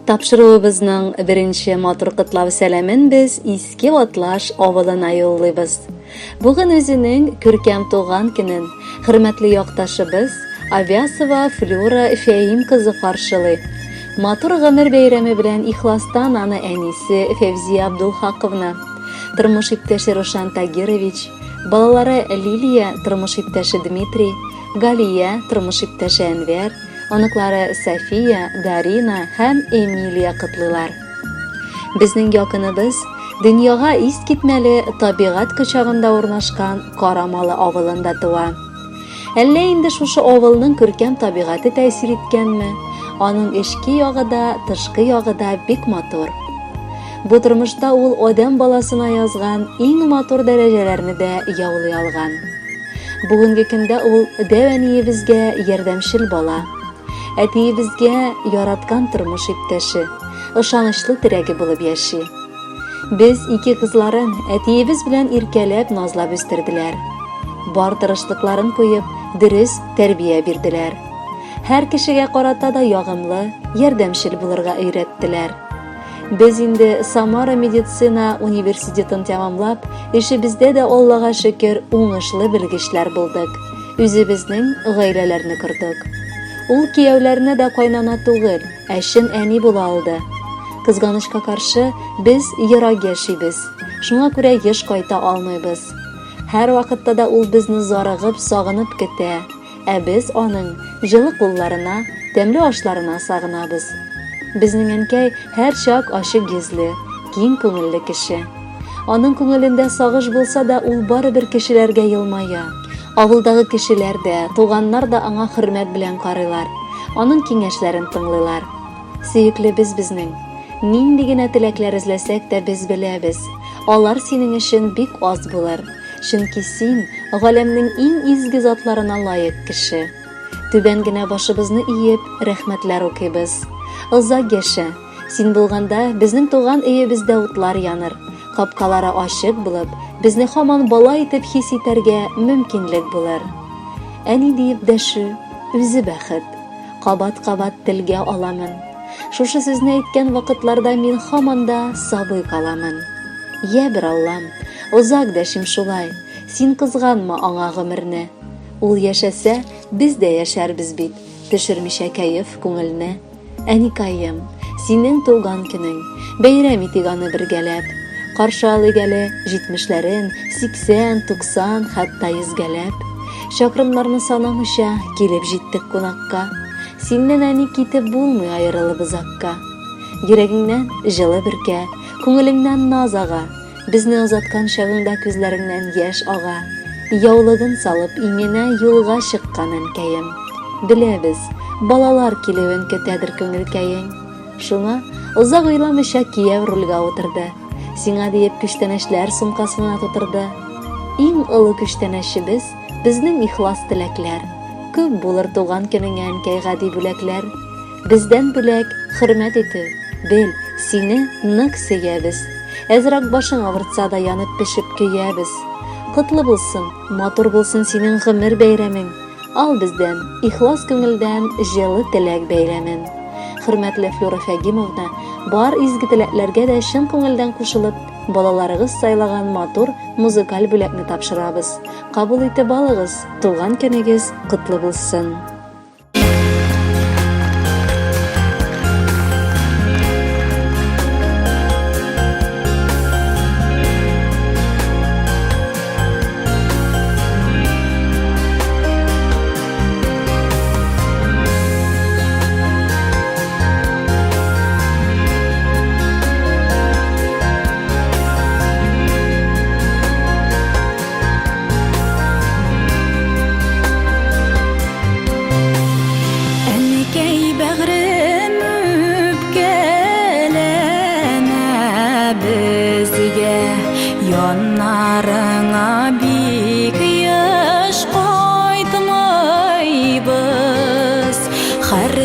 Тапшыруыбызның беренче матур котлау сәламен без Иске Атлаш авылына юллыйбыз. Бүген үзенең күркәм туган көнен хөрмәтле якташыбыз Авясова Флюра Фәим кызы каршылый. Матур гомер бәйрәме белән ихластан аны әнисе Фәвзия Абдулхаковна, тормыш иптәше Рушан Тагирович, балалары Лилия, тормыш иптәше Дмитрий, Галия, тормыш иптәше Әнвәр, оныклары София, Дарина һәм Эмилия котлыйлар. Безнең якыныбыз дөньяга искитмәле табигать кочагында урнашкан Карамалы авылында туа. Әллә инде шушы авылның күркәм табигате тәэсир иткәнме, аның эчке ягы да, тышкы ягы да бик матур. Бу тормышта ул адәм баласына язган иң матур дәрәҗәләрне дә яулый алган. Бүгенге көндә ул дәү әниебезгә ярдәмчел бала, әтиебезгә яраткан тормыш иптәше, ышанычлы терәге булып яши. Без ике кызларын әтиебез белән иркәләп, назлап үстерделәр. Бар тырышлыкларын куеп, дөрес тәрбия бирделәр. Һәр кешегә карата да ягымлы, ярдәмчел булырга өйрәттеләр. Без инде Самара медицина университетын тәмамлап, эшебездә дә Аллага шөкер уңышлы белгечләр булдык. Үзебезнең гаиләләрне кордык. Ул кияүләренә дә кайнана түгел, ә чын әни була алды. Кызганычка каршы, без ерак яшибез. Шуңа күрә еш кайта алмыйбыз. Һәрвакытта да ул безне зарыгып, сагынып көтә. Ә без аның җылы кулларына, тәмле ашларына сагынабыз. Безнең әнкәй һәрчак ачык йөзле, киң күңелле кеше. Аның күңелендә сагыш булса да, ул барыбер кешеләргә елмая. Авылдагы кешеләр дә, туганнар да аңа хөрмәт белән карыйлар, аның киңәшләрен тыңлыйлар. Сөеклебез безнең. Нинди генә теләкләр эзләсәк тә, без беләбез, алар синең өчен бик аз булыр. Чөнки син, галәмнең иң изге затларына лаек кеше. Түбән генә башыбызны иеп, рәхмәтләр укыйбыз. Озак яшә! Син булганда, безнең туган өебездә утлар яныр, капкалары ачык булып, безне һаман бала итеп хис итәргә мөмкинлек булыр. Әни диеп дәшү, үзе бәхет. Кабат-кабат телгә аламын. Шушы сүзне әйткән вакытларда мин һаман да сабый каламын. Йә бер Аллам, озак дәшим шулай, син кызганма аңа гомерне. Ул яшәсә, без дә яшәрбез бит, төшермичә кәеф, күңелне. Әникаем, синең туган көнең, бәйрәм итик аны бергәләп. Каршы алыйк әле җитмешләрен, 80, 90, хәтта йөзгәләп. Чакрымнарны санамыйча килеп җиттек кунакка. Синнән, әни, китеп булмый аерылып озакка. Йөрәгеңнән җылы бөркә, күңелеңнән наз ага. Безне озаткан чагыңда күзләреңнән яшь ага. Яулыгын салып иңенә юлга чыккан әнкәем. Беләбез, балалар килүен көтәдер күңелкәең. Шуңа озак уйламыйча кияү рульгә утырды. Сиңа диеп күчтәнәчләр сумкасына тутырды. Иң олы күчтәнәчебез, безнең ихлас теләкләр. Күп булыр туган көнеңә әнкәй гади бүләкләр. Бездән бүләк, хөрмәт итү. Бел, сине нык сөябез. Әзрәк башың авыртса да янып-пешеп көябез. Котлы булсын, матур булсын синең гомер бәйрәмең. Ал бездән, ихлас күңелдән җылы теләк бәйләмен. Хөрмәтле Флюра Фәгимовна, бар изге теләкләргә дә чын күңелдән кушылып, балаларыгыз сайлаган матур музыкаль бүләкне тапшырабыз. Кабул итеп алыгыз, туган көнегез котлы булсын! Әнкәй бәгърем үпкәләмә безгә, яннарыңа бик еш кайтмыйбыз. Хәр.